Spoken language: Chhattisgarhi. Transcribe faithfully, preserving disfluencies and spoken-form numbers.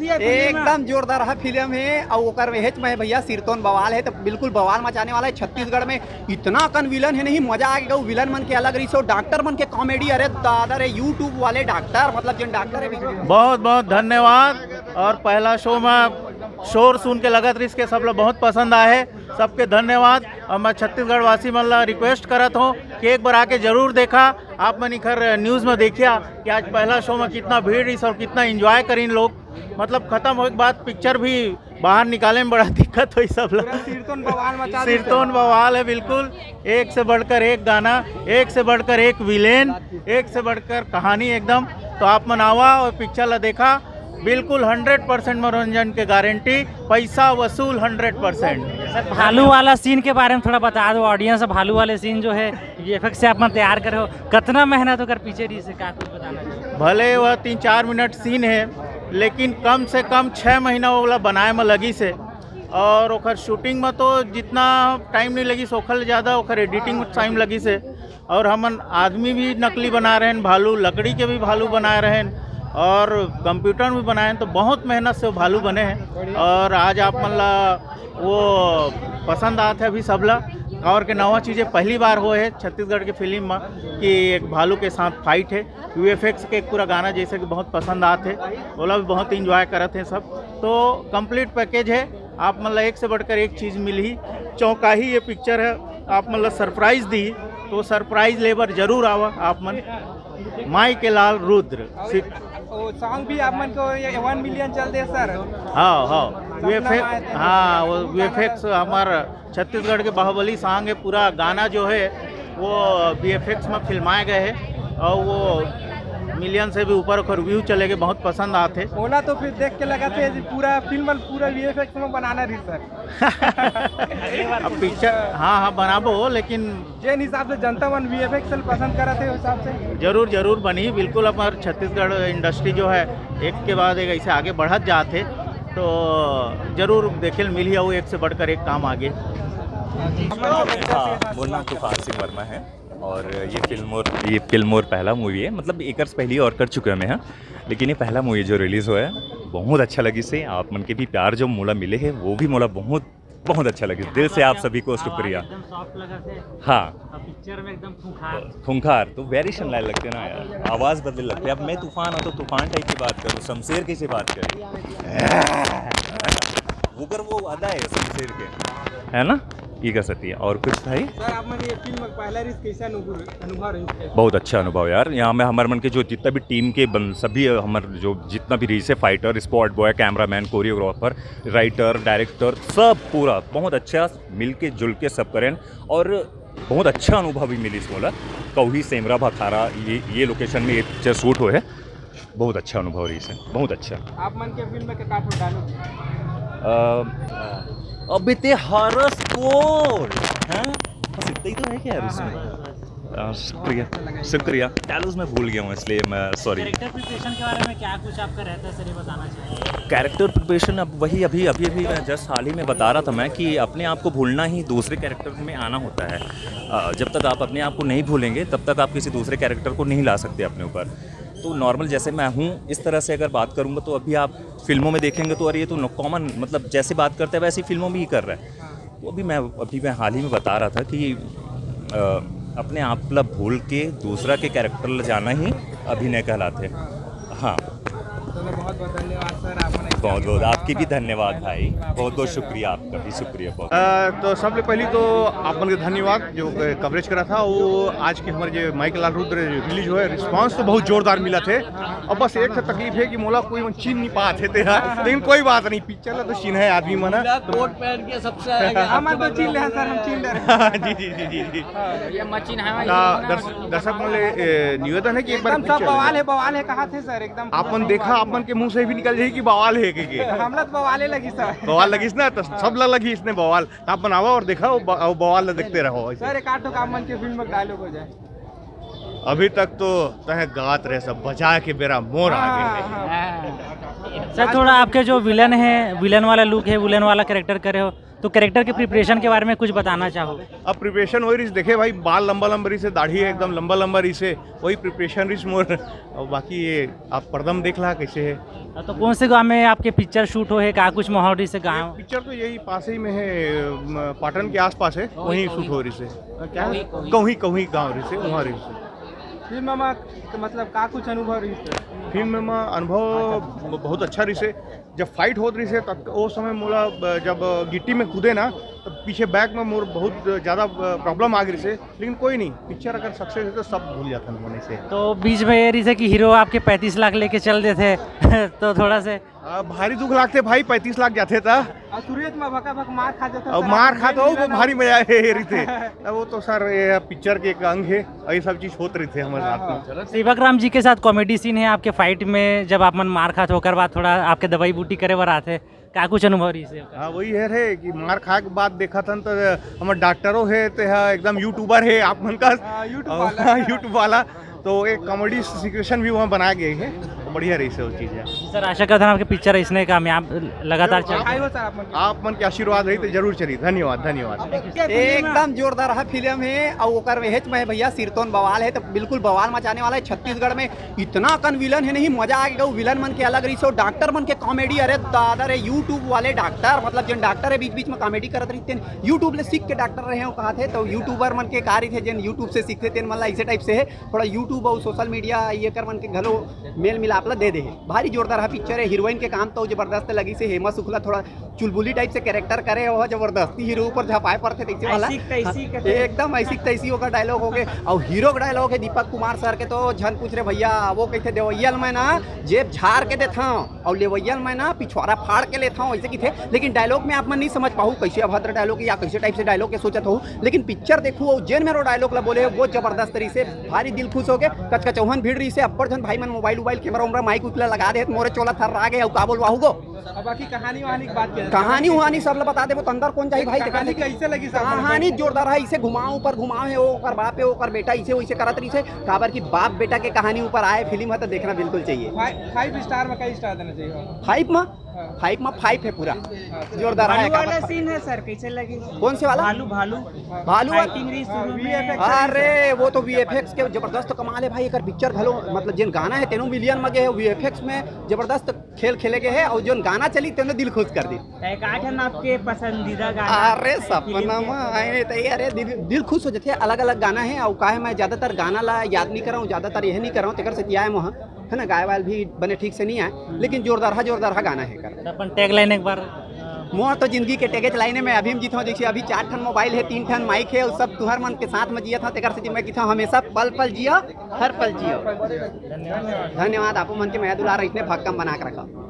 एकदम जोरदार है फिल्म है। और ओकर में हेच में भैया सिरतोन बवाल है, तो बिल्कुल बवाल मचाने वाला है। छत्तीसगढ़ में इतना कन विलन है, नहीं मजा आ गया। विलन मन के अलग रही सो, डॉक्टर मन के कॉमेडी, अरे दादा रे, यूट्यूब वाले डॉक्टर, मतलब जिन डॉक्टर है। बहुत बहुत धन्यवाद। और पहला शो में शोर सुन के लगत रहिस के सब लोग बहुत पसंद आए, सबके धन्यवाद। और मैं छत्तीसगढ़ वासी मन ला रिक्वेस्ट करत हूँ कि एक बार आके जरूर देखा। आप मन इखर न्यूज़ में देखिया कि आज पहला शो में कितना भीड़ रहिस और कितना एंजॉय करिन लोग। मतलब खत्म होए के बाद पिक्चर भी बाहर निकाले में बड़ा दिक्कत होई सब ला। पूरा सिरतोन बवाल मचा दी सिरतोन बवाल है बिल्कुल। एक से बढ़कर एक गाना, एक से बढ़कर एक विलेन, एक से बढ़कर कहानी एकदम। तो आप मन आवा और पिक्चर ला देखा, बिल्कुल हंड्रेड परसेंट मनोरंजन के गारंटी, पैसा वसूल हंड्रेड परसेंट। सर, भालू वाला सीन के बारे में थोड़ा बता दो ऑडियंस। भालू वाले सीन जो है वीएफएक्स से आप मन तैयार करे हो, कितना मेहनत ओकर पीछे रही से का कुछ बताना चाहिए? भले वह तीन चार मिनट सीन है, लेकिन कम से कम छः महीना ओला बनाए में लगिस हे। और ओकर शूटिंग में तो जितना टाइम नहीं लगिस, ओकर ले ज़्यादा ओकर एडिटिंग में टाइम लगिस हे। और हमन आदमी भी नकली बनाए रहेन, भालू, लकड़ी के भी भालू बनाए रहेन और कंप्यूटर में भी बनाए रहेन, तो बहुत मेहनत से वो भालू बने हैं। और आज आप मन ला वो पसंद आत है अभी सबला। और के नवा चीज़ें पहली बार होए है छत्तीसगढ़ के फिल्म में कि एक भालू के साथ फाइट है। वीएफएक्स के एक पूरा गाना जैसे कि बहुत पसंद आत है, ओला भी बहुत एंजॉय करत हैं सब। तो कंप्लीट पैकेज है, आप मन ला एक से बढ़कर एक चीज़ मिलही। चौंकाही ये पिक्चर है, आप मन ला सरप्राइज दी, तो सरप्राइज लेबर जरूर आवा आप मन। माई के लाल रुद्र सिर्फ वो सॉन्ग भी आप मन को ये वन मिलियन चल दे सर। हाँ हाँ। वीएफएक्स, हाँ, वो वीएफएक्स हमार छत्तीसगढ़ के बाहुबली सॉन्ग है। पूरा गाना जो है वो वीएफएक्स में फिल्माए गए हैं और वो मिलियन से भी ऊपर ओकर व्यू चले गए, बहुत पसंद आते। ओला तो फिर देख के लगा थे जी, पूरा फिल्म पूरा वीएफएक्स में बनाना रही सर। अब पिक्चर, हाँ हाँ, बनाबो, लेकिन जेन हिसाब से जनता मन वीएफएक्स पसंद करत है, उस हिसाब से। जरूर जरूर बनी, बिल्कुल। हमार छत्तीसगढ़ इंडस्ट्री जो है एक के बाद एक ऐसे आगे बढ़त जात है, तो जरूर देखे ल मिलही, और एक से बढ़कर एक काम आगे। हाँ, मोर नाम तूफान सिंह वर्मा है और ये फिल्म और ये फिल्म और पहला मूवी है। मतलब एकर्स पहली और कर चुके हैं, हाँ, लेकिन ये पहला मूवी जो रिलीज़ हुआ है, बहुत अच्छा लगी से। आप मन के भी प्यार जो मोला मिले है, वो भी मोला बहुत बहुत अच्छा लगी। दिल से आप सभी को शुक्रिया। एकदम सॉफ्ट लगा थे। हाँ, अब पिक्चर में एकदम खूंखार। खूंखार तो वेरिएशन लाने लगते ना यार, आवाज़ बदलने लगते। अब मैं तूफान हूँ तो तूफान टाइप की बात करूँ, शमशेर कैसे बात करें? वो कर वो अदा है शमशेर के, है ना? ये कर सकती है। और कुछ भाई? सर, आप मन ये फिल्म का पहला रिलीज कैसा अनुभव अनुभव रही? बहुत अच्छा अनुभव यार। यहाँ में हमारे मन के जो जितना भी टीम के बन सभी हमारे जो जितना भी रही से, फाइटर, स्पॉट बॉय, कैमरामैन, कोरियोग्राफर, राइटर, डायरेक्टर, सब पूरा बहुत अच्छा मिल के जुल के सब करें। और बहुत अच्छा अनुभव भी मिली इसको। कौही सेमरा भखारा ये ये लोकेशन में ये पिक्चर शूट हुए है। बहुत अच्छा अनुभव रही से, बहुत अच्छा। आप मन के फिल्म के का ठो डायलॉग? अ, अबे ते हरस कोर, हैं? बस इतना ही तो है क्या यार उसमें? अ, शुक्रिया, शुक्रिया। डायलॉग्स मैं भूल गया हूँ, इसलिए मैं सॉरी। कैरेक्टर प्रिपरेशन के बारे में क्या कुछ आपका रहता है सर, ये बताना चाहिए। कैरेक्टर प्रिपरेशन अब वही अभी अभी अभी मैं जस्ट हाल ही में बता रहा था मैं कि अपने आप को भूलना ही दूसरे कैरेक्टर में आना होता है। अ, जब तक आप अपने आप को नहीं भूलेंगे तब तक आप किसी दूसरे कैरेक्टर को नहीं ला सकते अपने ऊपर। तो नॉर्मल जैसे मैं हूँ इस तरह से अगर बात करूँगा तो अभी आप फिल्मों में देखेंगे तो अरे ये तो कॉमन, मतलब जैसे बात करते हैं वैसे ही फिल्मों में ही कर रहा है। वो अभी मैं अभी मैं हाल ही में बता रहा था कि अ, अपने आप ला भूल के दूसरा के कैरेक्टर ला जाना ही अभिनय कहलाते। हाँ। चलो, बहुत बहुत धन्यवाद सर, आप बहुत बहुत आपकी भी धन्यवाद भाई, बहुत बहुत शुक्रिया आपका भी, शुक्रिया बहुत। अ, तो सबले पहली तो आप मन के धन्यवाद जो कवरेज करा था। वो आज के हमारे जो माई के लाल रुद्र रिलीज हुआ है, रिस्पांस तो बहुत जोरदार मिला थे। अब बस एक ठो तकलीफ है कि मोला कोई मन चीन नहीं पाते थे यार, लेकिन कोई बात नहीं, पिक्चर ला तो चीन है आदमी मन। कोट पहन के सबसे आगे हम तो चीन ले हैं सर, हम चीन ले रहे हैं। जी जी जी जी जी। ये मशीन है आ, दर्श- दर्शक मन ले ए, निवेदन है कि एक बार एकदम सब बवाल है, बवाल है, कहा थे सर एकदम आप मन देखा, आप मन के मुंह से भी निकल जाए कि बवाल है के, के। हमला तो बवाले लगी सर। बवाल लगिस ना, तो सब ला लगी इसने बवाल। आप मन आवा और देखा, वो ब- वो बवाल ला देखते रहो ऐसे। सर, एक आध ठो आप मन के फिल्म में डायलॉग हो जाए। अभी तक तो तह गात रहे सब, बजा के बेरा मोर आ गए। सर, थोड़ा आपके जो विलन है, विलन वाला लुक है, विलन वाला कैरेक्टर करे हो, तो कैरेक्टर के प्रिपरेशन के बारे में कुछ बताना चाहो? अब प्रिपरेशन वही रहिस, देखे भाई, बाल लंबा लंबा रहिस हे, दाढ़ी एकदम लंबा लंबा रहिस हे, वही प्रिपरेशन रहिस मोर। और बाकी ये आप पर्दा म देख ला कैसे हे। हाँ, तो कौन से गांव में आपके पिक्चर शूट हो हे, का कुछ माहौल रहिस हे गांव? पिक्चर तो यही पास ही में है, म, पाटन के आसपास है, वहीं शूट हो रहिस हे। क्या? कौही, कौही। कौही, कौही गांव रहिस हे, वहाँ रहिस हे। फिल्म में क-, मतलब का कुछ अनुभव रहिस हे? फिल्म में अनुभव ब-, बहुत अच्छा रहिस हे। जब फाइट होत रहिस हे, तब ओ समय मोला ब-, जब गिट्टी में कूदे ना, तो पीछे बैक में मोर बहुत ज़्यादा ब-, प्रॉब्लम आ गई रहिस हे। लेकिन कोई नहीं, पिक्चर अगर सक्सेस है तो सब भूल जाते हैं मन से। तो बीच में ये रहिस हे कि हीरो आपके पैंतीस लाख लेके चल देथे, तो थोड़ा से आ, भारी दुख लागथे भाई, पैंतीस लाख जाथे त। और शुरुआत में भका भक मार खा जाता अब सर, मार आप खा तो मेल वो मिला ना। भारी मजा आए हे रहिथे। अब वो तो सर, ये पिक्चर के एक अंग है, और ये सब चीज होत रहिथे हमारे हाँ, साथ में। हाँ। सेवक राम जी के साथ कॉमेडी सीन है आपके फाइट में, जब आप मन मार खात हो, ओकर बाद थोड़ा आपके दवाई बूटी करे बर आथे, का कुछ अनुभव रहिस हे? हाँ, वही है रे कि मार खा के बाद देखत हन तो हमर डॉक्टरो है, ते हा एकदम यूट्यूबर है आप मन का। हाँ, YouTube वाला। हाँ, YouTube वाला। तो एक कॉमेडी सिचुएशन भी वहाँ बनाया गया है, तो बढ़िया रहिस हे वो चीज़ है। सर, आशा करथन आपके पिक्चर इसने कामयाब लगातार चल। आइयो सर, आप मन के। आप मन के आशीर्वाद रही तो जरूर चली। धन्यवाद, धन्यवाद। एकदम जोरदार हा फिल्म हे, और ओकर में हेच में भैया सिरतोन बवाल है, तो बिल्कुल बवाल मचाने वाला है। छत्तीसगढ़ में इतना कन विलन है, नहीं मजा आ गया। विलन मन के अलग रहिस हे, डॉक्टर मन के कॉमेडी, अरे दादा रे, YouTube वाले डॉक्टर, मतलब जिन डॉक्टर है बीच बीच में कॉमेडी करत रहिथे, YouTube ले सीख के डॉक्टर रहे हो कहा थे, तो यूट्यूबर मन के का रहिथे, जिन YouTube से सीखथे तेन मन ला ऐसे टाइप से है। थोड़ा YouTube और सोशल मीडिया ये कर मन के घलो मेल मिलाप ला दे दे हे। भारी जोरदार हा पिक्चर है। हीरोइन के काम तो जबरदस्त लगिस हे, हेमा शुक्ला थोड़ा चुलबुली टाइप से कैरेक्टर करे हो, जबरदस्ती हीरो ऊपर झपाए पड़थे तैसे वाला। ऐसी तैसी हाँ, के एकदम ऐसी तैसी ओकर डायलॉग हो गए। और हीरो का डायलॉग है दीपक कुमार सर के, तो झन पूछ रे भैया, वो कहते देवैया ल मैं ना जेब झाड़ के देता हूँ और लेवैया ल मैं ना पिछवाड़ा फाड़ के लेता हूँ, ऐसे किथे। लेकिन डायलॉग में आप मन नहीं समझ पाहू कैसे अभद्र डायलॉग या कैसे टाइप से डायलॉग के सोचत हो, लेकिन पिक्चर देखू और जेन मेरो डायलॉग ला बोले वो जबरदस्त रहिस हे, भारी दिल खुश हो गए। कचकचौहन भीड़ रहिस हे, अब्बड़ झन भाई मन मोबाइल उबाइल, कैमरा उमरा, माइक उइक ला लगा दे, मोरे चोला थर्रा गे, अउ का बोलवाहू गो। अब बाकी कहानी वहानी की बात किया जाए। कहानी वहानी सब ला बता देबो, तो अंदर कौन जाही भाई, देखा कहानी नहीं। कैसे लगी साहब? कहानी जोरदार है, इसे घुमाओ ऊपर घुमाओ है, ओकर बाप है, ओकर बेटा, इसे वैसे करत रहिस हे। काबर कि बाप बेटा के कहानी ऊपर आए फिल्म है, तो देखना बिल्कुल चाहिए। फाइ-, फाइव स्टार में कई स्टार देना चाहिए? फाइव में? हाँ। फाइव में फाइव है पूरा। हाँ। जोरदार है, भालू वाला काबर सीन है सर, कैसे लगी? कौन से वाला? भालू, भालू। भालू वाला? फाइटिंग रही शुरू में। V F X. अरे, वो तो वी एफ एक्स के जबरदस्त कमाल है भाई, एकर पिक्चर घलो, मतलब, जिन गाना है, तेनो मिलियन में गए है, वी एफ एक्स में जबरदस्त खेल खेले गए है, और जोन गाना चली, तेने दिल खुश कर दी। तो एक आठ है ना आपके पसंदीदा गाना? अरे, सपना फिल्म के? में आए तो ये, अरे, दिल, दिल खुश हो जाते हैं। अलग-अलग गाना है, और काहे मैं ज्यादातर गाना ला याद नहीं कर रहा हूँ, ज्यादातर यह नहीं कर रहा हूँ, तेकर से किया है मोह, है ना, गाय वाल भी बने ठीक से नहीं आए, लेकिन जोरदार हा, जोरदार हा गाना है कर। तो अपन टैगलाइन एक बार, अ, मोर तो जिंदगी के टैगेज लाइन में अभी हम जीत हूँ, जैसे अभी चार ठन मोबाइल है, तीन ठन माइक है, और सब तुहर मन के साथ में जियत हूँ, तेकर से मैं किथा हमेशा पल पल जियो, हर पल जियो। धन्यवाद। धन्यवाद, आपो मन के मया दुलार इतने भक्कम बना के रखो।